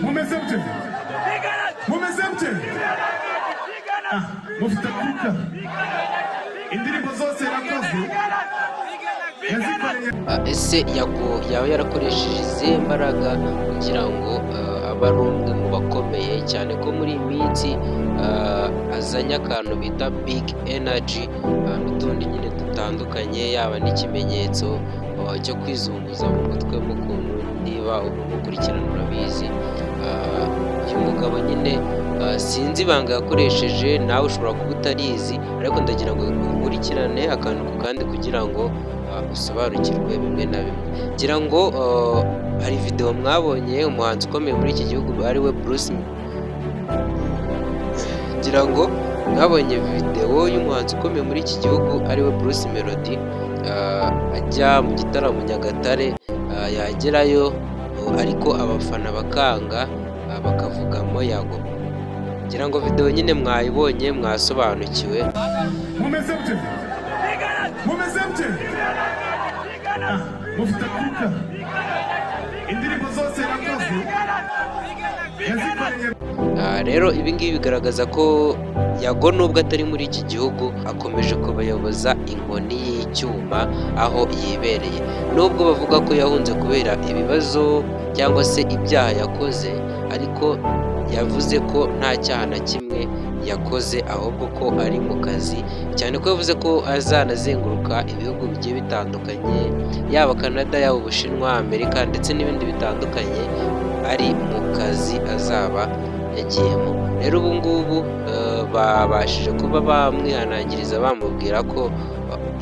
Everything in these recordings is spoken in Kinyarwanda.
Mumeze mute? Mumeze mute? Ah, mufite akuka. Indirimbo zose yakoze yazikoreye. Ese Yago yaba yarakoresheje izihe mbaraga kugira ngo abe ari umwe mu bakomeye cyane, ko muri iyi minsi azanye akantu bita Big Energy n'utundi nyine dutandukanye, yaba n'ikimenyetso cyo kwizunguza mu mutwe mu kuntu, niba umukurikirana urabizi. Uyu mugabo nyine sinzi ibanga yakoresheje, nawe ushobora kuba utarizi, ariko ndagira ngo ukurikirane akantu ku kandi kugira ngo usobanukirwe bimwe na bimwe. Ngira ngo hari videwo mwabonye, umuhanzi ukomeye muri iki gihugu ari we Bruce, ngira ngo mwabonye videwo y'umuhanzi ukomeye muri iki gihugu ari we Bruce Melody, ajya mu gitaramo Nyagatare, yagerayo ariko abafana bakanga, bakavugamo Yago. Ngira ngo videwo nyine mwayibonye, mwasobanukiwe. Mumeze mute? Mumeze mute? Ah, mufite akuka. Indirimbo zose yakoze yazikoreye. Rero ibi ngibi bigaragaza ko Yago, nubwo atari muri iki gihugu, akomeje kubayoboza inkoni y'icyuma aho yibereye. Nubwo bavuga ko yahunze kubera ibibazo cyangwa se ibyaha yakoze, ariko yavuze ko nta cyaha na kimwe yakoze, ahubwo ko ari mu kazi, cyane ko yavuze ko azanazenguruka ibihugu bigiye bitandukanye, yaba Canada, yaba Ubushinwa, Amerika ndetse n'ibindi bitandukanye, ari mu kazi azaba yagiyemo. Rero ubu ngubu babashije kuba bamwihanangiriza, bamubwira ko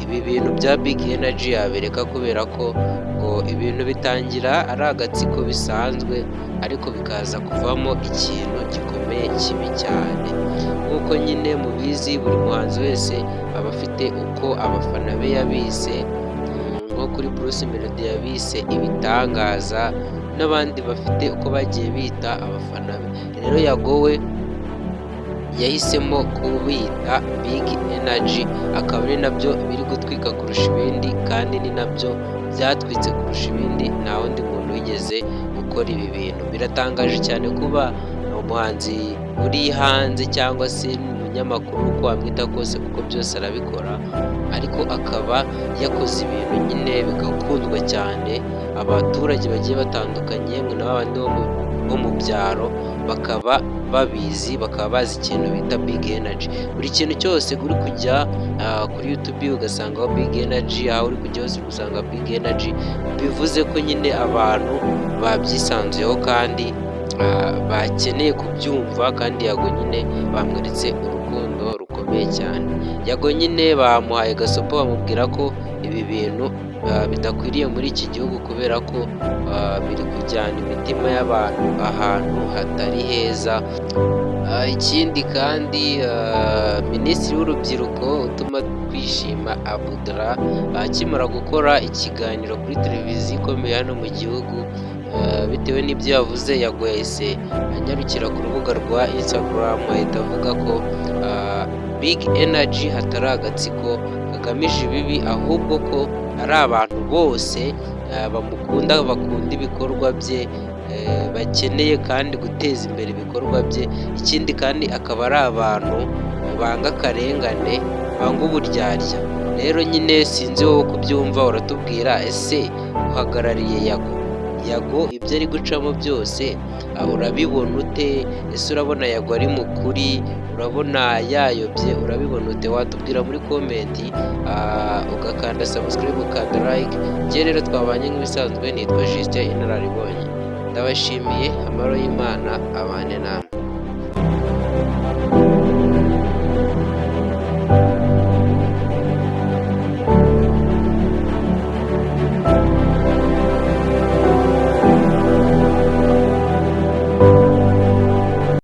ibi bintu bya Big Energy yabireka, kubera ko ngo ibintu bitangira ari agatsiko bisanzwe, ariko bikaza kuvamo ikintu gikomeye kibi cyane. Nk'uko nyine mubizi, buri muhanzi wese aba afite uko abafana be yabise, nko kuri Bruce Melody yabise ibitangaza, n'abandi bafite uko bagiye bita abafana be. Rero Yago we yahisemo kubita Big Energy, akaba ari nabyo biri gutwika kurusha ibindi, kandi ni nabyo byatwitse kurusha ibindi. Nta wundi muntu wigeze ukora ibi bintu. Biratangaje cyane kuba umuhanzi uri hanze cyangwa se umunyamakuru, uko wamwita kose, kuko byose arabikora, ariko akaba yakoze ibintu nyine bigakundwa cyane, abaturage bagiye batandukanye, yemwe na babandi bo mu byaro bakaba babizi, bakaba bazi ikintu bita Big Energy. Buri kintu cyose uri kujya kuri YouTube ugasangaho Big Energy, aho uri kujya hose usanga Big Energy, bivuze ko nyine abantu babyisanzuyeho kandi bakeneye kubyumva. Kandi Yago nyine bamweretse urukundo rukomeye cyane. Yago nyine bamuhaye gasopo, bamubwira ko ibi bintu bidakwiriye muri iki gihugu, kubera ko biri kujyana imitima y'abantu ahantu hatari heza. Ikindi kandi, Minisitiri w'Urubyiruko Utumatwishima Abdallah, akimara gukora ikiganiro kuri televiziyo ikomeye hano mu gihugu, bitewe n'ibyo yavuze, Yago yahise anyarukira ku rubuga rwa Instagram, ahita avuga ko Big Energy hatari agatsiko kagamije ibibi, ahubwo ko ari abantu bose bamukunda, bakunda ibikorwa bye, bakeneye kandi guteza imbere ibikorwa bye. Ikindi kandi akaba ari abantu banga akarengane, banga uburyarya. Rero nyine sinzi wowe uko ubyumva, uratubwira. Ese uhagarariye Yago? Yago ibyo ari gucamo byose urabibona ute? Ese urabona Yago ari mu kuri? Urabona yayobye? Urabibona ute? Watubwira muri comment, ugakanda subscribe, ukanda like. Njye rero twabanye nk'ibisanzwe, nitwa Justin Inararibonye, ndabashimiye. Amahoro y'Imana abane namwe.